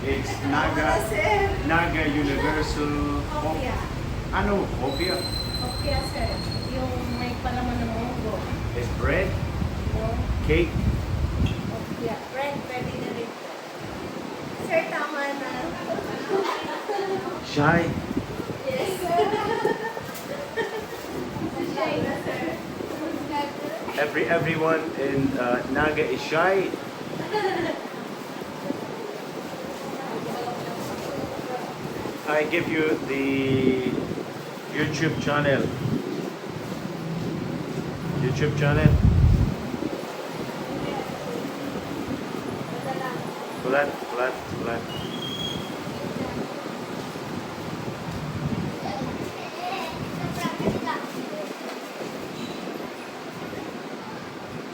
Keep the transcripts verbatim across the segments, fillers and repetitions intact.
It's Naga, Naga Universal Hopia. Ano? Hopia? Hopia, sir. Yung may palaman ng munggo. It's bread? No. Cake? Hopia. Bread, pwede na rin po. Sir, tama na. Shy? Yes. Shy na, sir. Every, everyone in, uh, Naga is shy. I give you the YouTube channel. YouTube channel. Flat, flat, flat.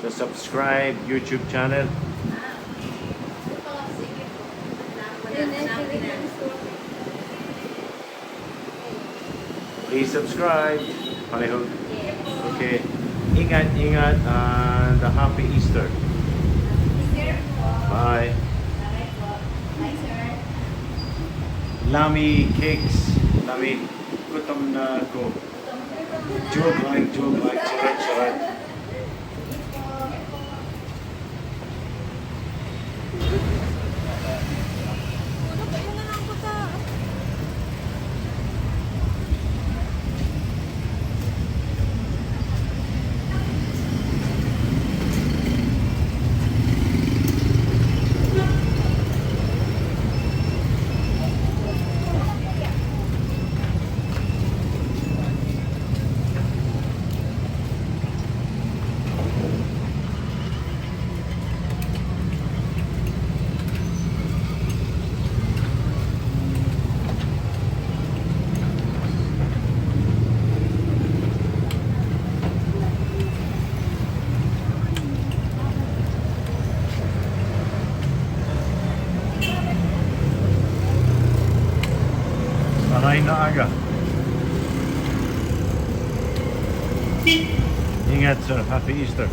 So subscribe YouTube channel. Please subscribe. Palihog. Okay. Ingat, ingat, and a happy Easter. Bye. Lami Cakes. Lami. Gutom na ako. Joke lang, joke lang. Charot, charot. Aray na aga. Ingat, sir. Happy Easter.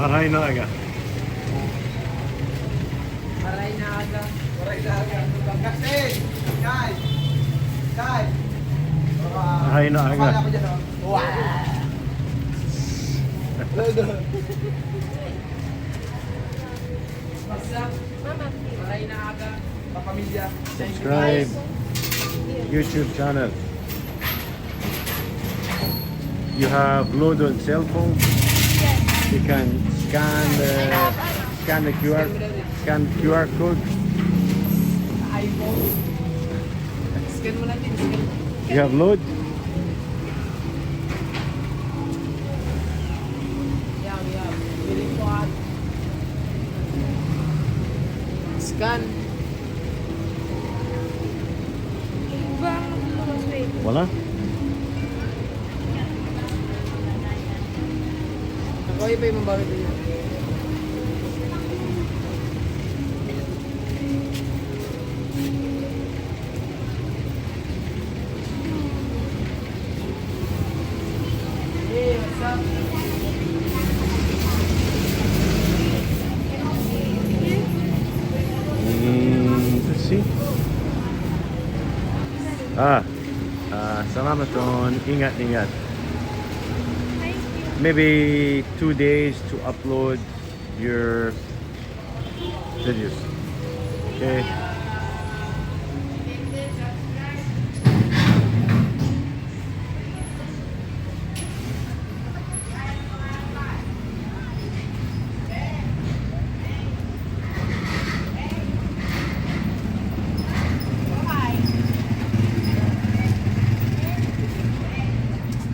Maray na aga. Maray na aga. Maray na aga. Guys! Guys! Guys! Maray na aga. Wala ko dyan, oh. Wow! Basta, maray na aga. Kapamilya. Subscribe YouTube channel. You have load on cell phone. You can scan the scan the Q R scan Q R code. iPhone. Scan mo natin, scan. You have load. Yeah, yeah. Very fast. Scan. Wala? Ako, iba yung mabawi ko yun. Hey, what's up? Mm, let's see. Ah, ah, salamat ton. Ingat, ingat. Maybe two days to upload your videos. Okay.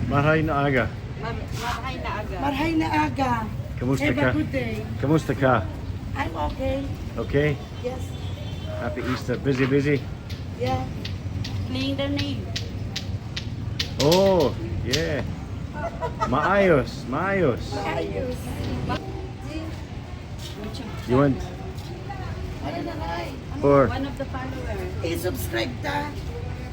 Maray na aga. Mar- Marhay na aga. Marhay na aga. Kamusta Have ka? a good day. Kamusta ka? I'm okay. Okay? Yes. Happy Easter. Busy, busy. Yeah. Playing the name. Oh, yeah. Maayos, maayos. Ayos. You want Ano na, Nay? for One of the followers. I-subscribe ta.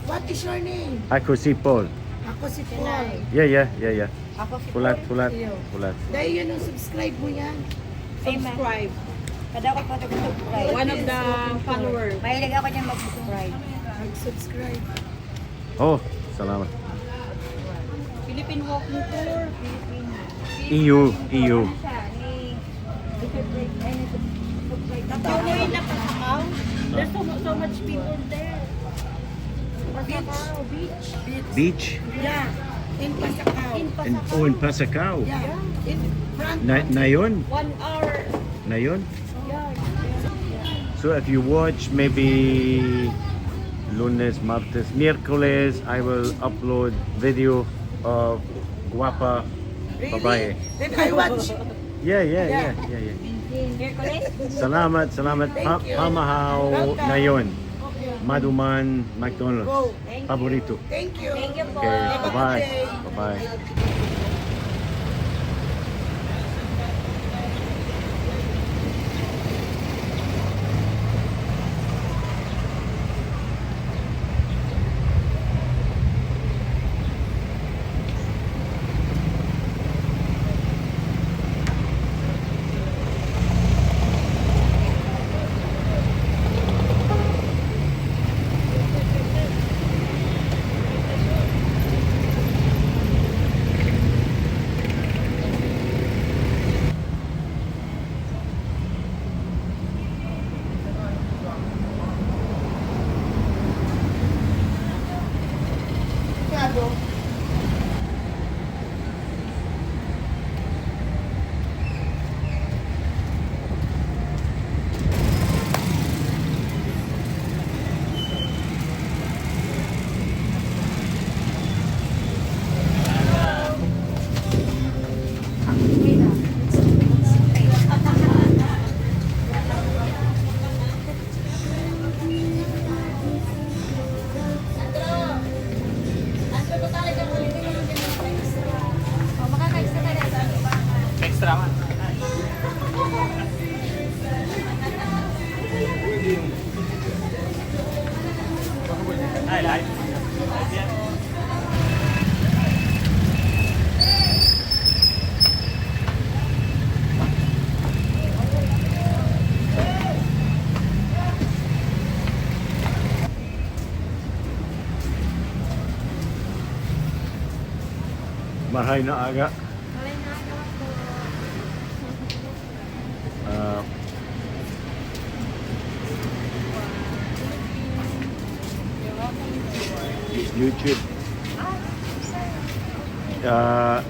What is your name? Ako si Paul. Ako si Paul. Yeah, yeah, yeah, yeah. Ako si Hulat, hulat, Iyo. hulat. Dahil yun ang subscribe mo yan. Subscribe. Kada ako pa nag-subscribe. One of the followers. Mahilig ako dyan mag-subscribe. Mag-subscribe. Oh, salamat. Philippine Walking Tour. Iyo, iyo. Ano siya? Ni Ito na yung napasakaw. There's so, so much people there. Pasacao Beach. Beach. Yeah. In Pasacao. In In, Pasacao. oh, in Pasacao. Yeah. In front. Na, na yun? One hour. Na yun? Yeah. So if you watch, maybe Lunes, Martes, Miyerkules, I will upload video of guwapa Really? babae. Then I watch. Yeah, yeah, yeah, Yeah. yeah, yeah. Miyerkules. Salamat, salamat. Pa, Thank you. pamahaw Welcome. na yun. Maduman McDonald's. Go. Paborito. Thank you. Thank you po. Okay, bye-bye. Bye-bye. Extra man. Ay, live. Live yan. Marhay na aga. Marhay na aga po. Ah, YouTube. Ah,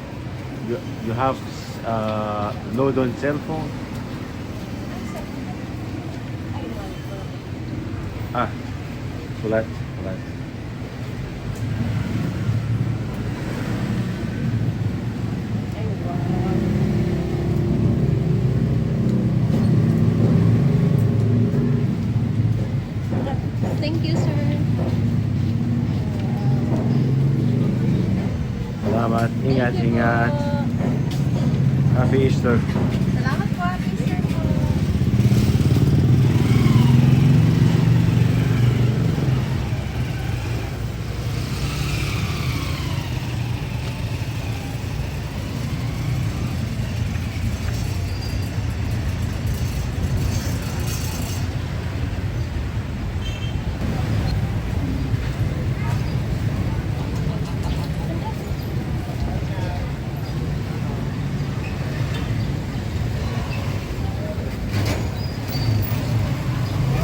you, you have, uh, load on cellphone? Ah, sulat, sulat. Thank you, sir. Salamat. Ingat, ingat. Happy Easter. Salamat po. Happy Easter po.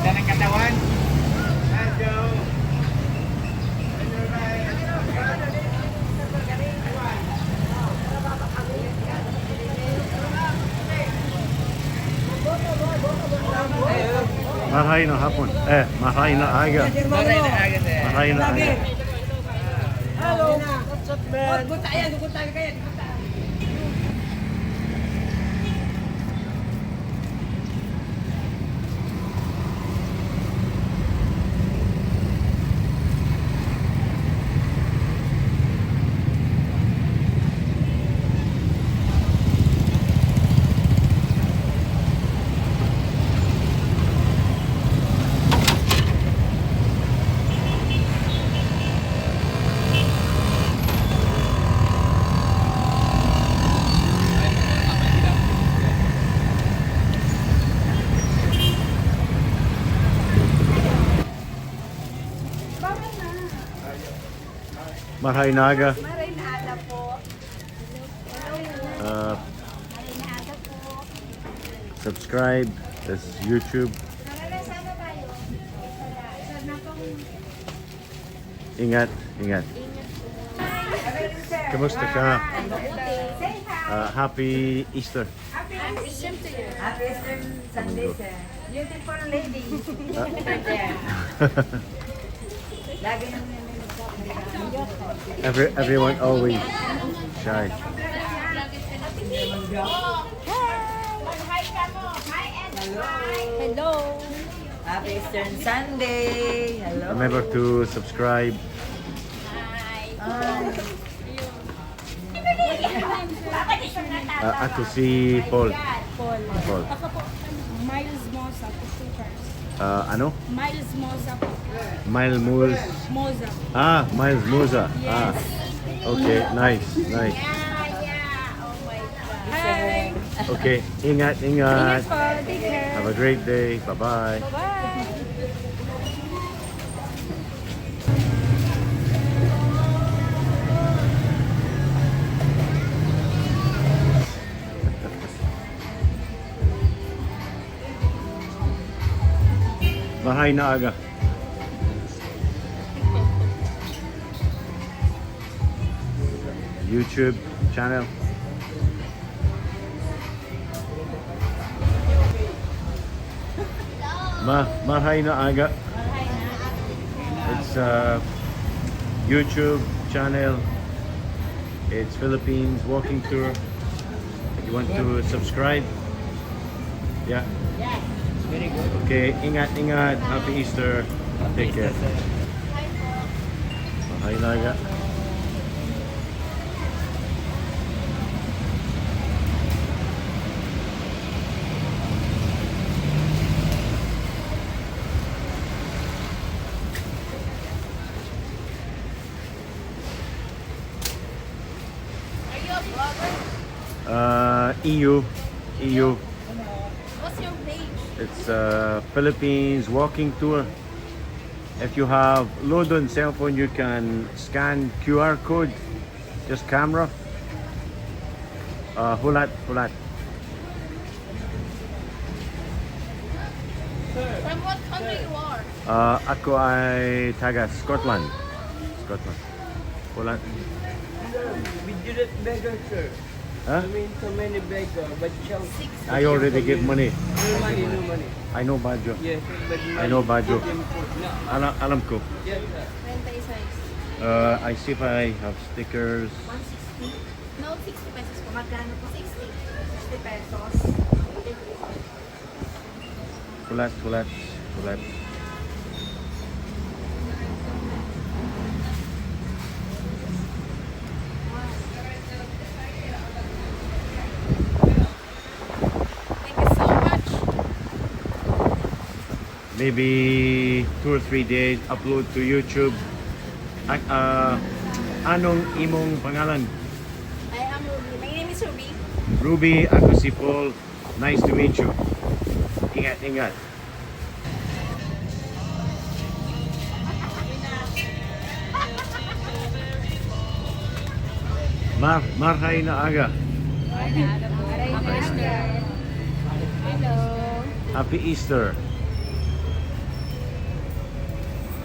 Ganda ng katawan. Let's go. Marhay na hapon. Eh, marhay na aga. Marhay na aga, sir. Marhay na aga. Hello. What's up, man? Marhay na aga. Marhay na aga po. Ah, subscribe sa YouTube. Ingat, ingat. Kumusta ka? Ah, happy Easter. Happy Easter to you. Happy Easter Sunday, sir. Beautiful lady. Ah. Lagi nang may nagsasabi. Every, everyone always shy. Hello. Happy Easter Sunday. Hello. Remember to subscribe. Hi. Ah, ako si Paul. Paul. Paul. Ako po, ano, Miles Moza po, two cars. Ah, ano? Miles Moza po. Miles Moza. Moza. Ah, Miles Moza. Yes. Ah. Okay, nice, nice. Yeah, yeah. Oh my God. Hi. Okay, ingat, ingat. Ingat po. Take care. Have a great day. Bye-bye. Bye-bye. Marhay na aga. YouTube channel. Ma, marhay na aga. It's a YouTube channel. It's Philippines Walking Tour. You want to subscribe? Yeah. Very good. Okay, ingat, ingat. Happy Easter. Take care. Marhay na aga. Are you a vlogger? Uh, E U. E U. What's your page? It's, uh, Philippines Walking Tour. If you have load on cellphone, you can scan Q R code. Just camera. Ah, hulat, hulat. From what country you are? Ah, ako ay taga Scotland. Scotland. Hulat. We do not beggar, sir. Huh? I mean, so many beggar, but shout. I already give money. No money, no money. I know Baguio. Yes, but I know Baguio. No. Alam, alam ko. Yes, sir. Treinta y seis. Uh, I see if I have stickers. One sixty? No, sixty pesos po. Magkano po? Sixty. Sixty pesos. Hulat, hulat, hulat. Thank you so much. Maybe two or three days, upload to YouTube. Ak- ah, anong imong pangalan? I am Ruby. My name is Ruby. Ruby, ako si Paul. Nice to meet you. Ingat, ingat. Mar Marhay na aga. Hello. Happy Easter.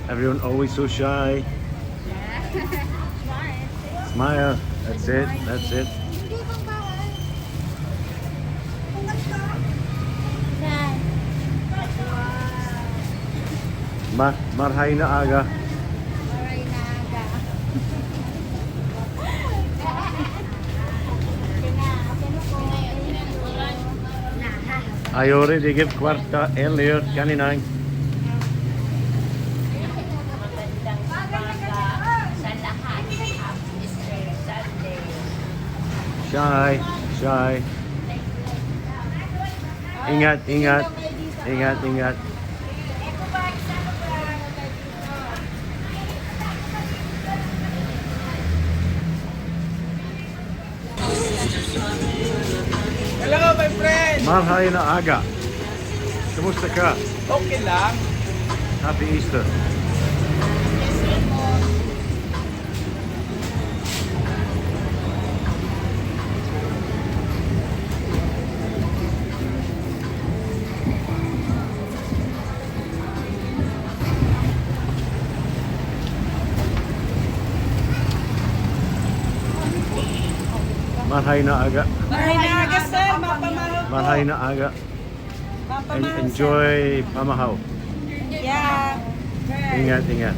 Everyone always so shy. Smile. That's it. That's it. Mar Marhay na aga. Marhay na aga. I already give kwarta earlier kanina. Magandang umaga sa lahat. Happy Easter Sunday. Shy, shy. Ingat, ingat. Ingat, ingat. Hello, my friend! Marhay na aga. Kumusta ka? Okay lang. Happy Easter. Marhay na aga. Marhay na aga, sir. Mapamahaw po. Marhay na aga. En- Mapamahaw, sir. Enjoy pamahaw. Yeah. Ingat, ingat.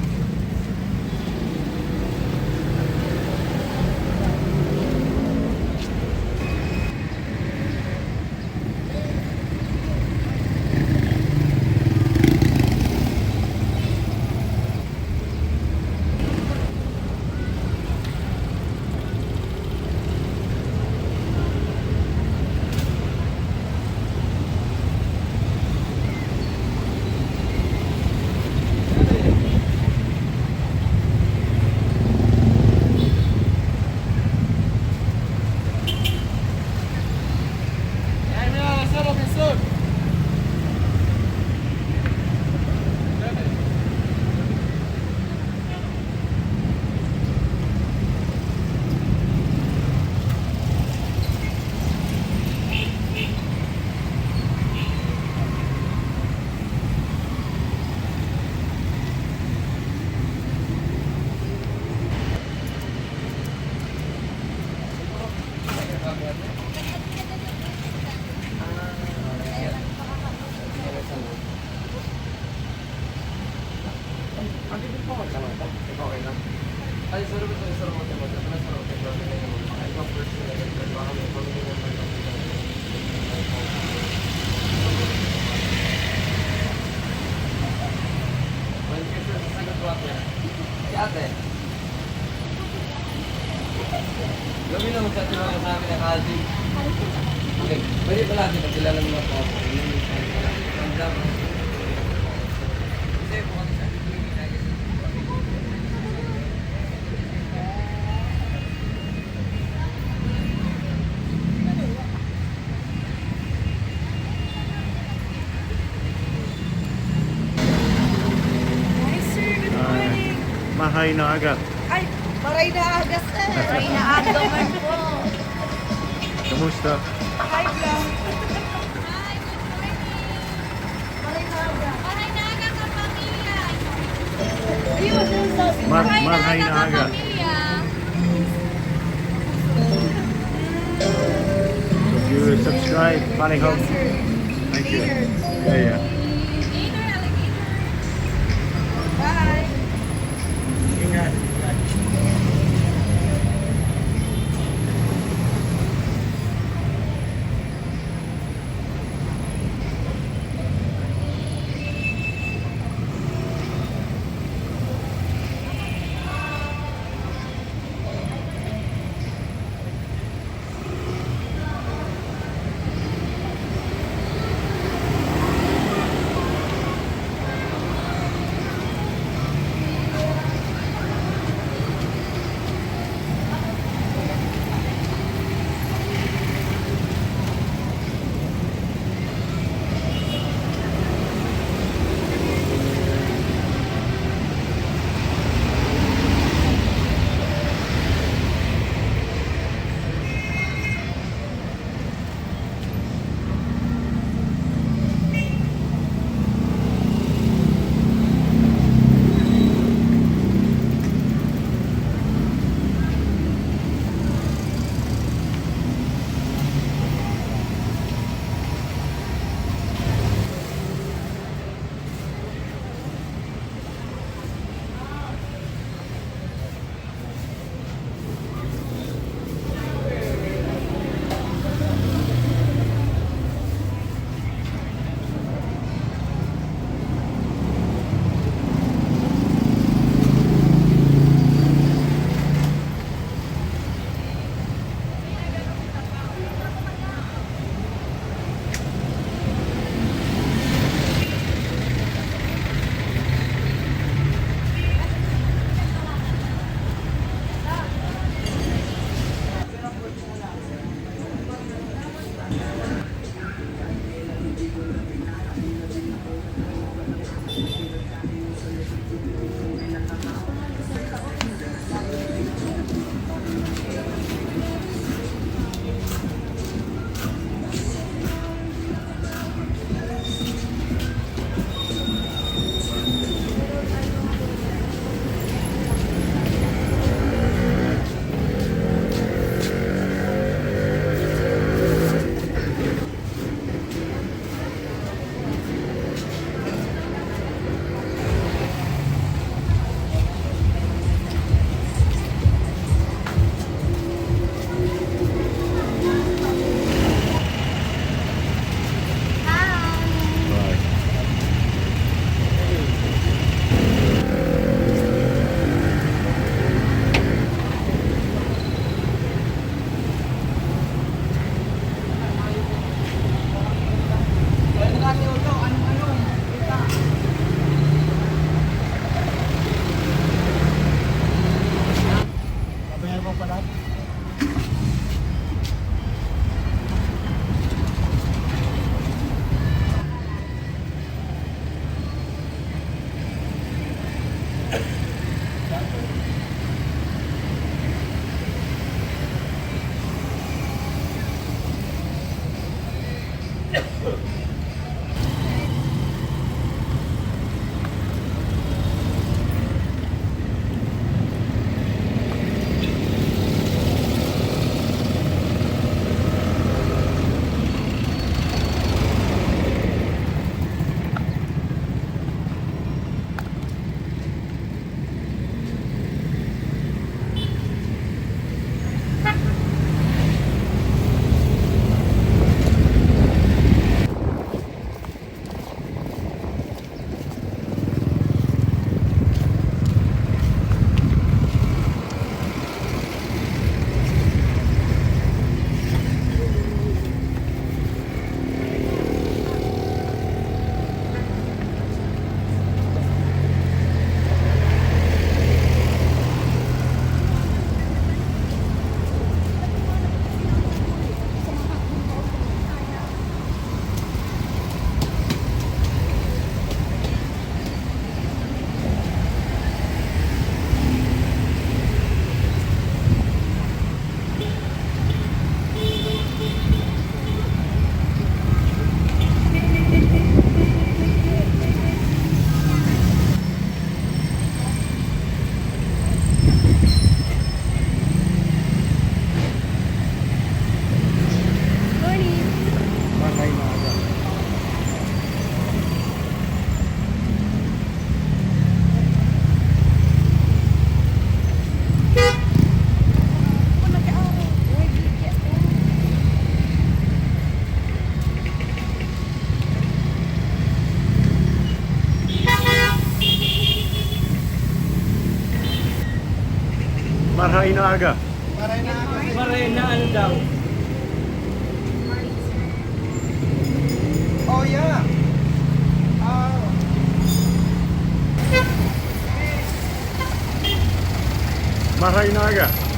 Si ate. Gawin naman sa ating mga kasama na kasi. Okay. Pwede pala natin pagkilala mo na po ako. Ramdam. Kasi po kami sa Hi, sir. Good morning. Marhay na aga. Ay, maray na aga, sir. Marhay na aga man po. Sa Kumusta? Hi, vlog. Hi, good morning. Maray na aga. Maray na aga, kapamilya. Ayun, yun sabi. Mar-, Maray na aga. Kapamilya. If you subscribe, Panic Home. Yes, sir. Thank you. Later. Yeah, yeah. Later, alligator. Bye. Maray na aga. Maray na aga. Maray na andam. Oh, yeah. Ah. Maray na aga.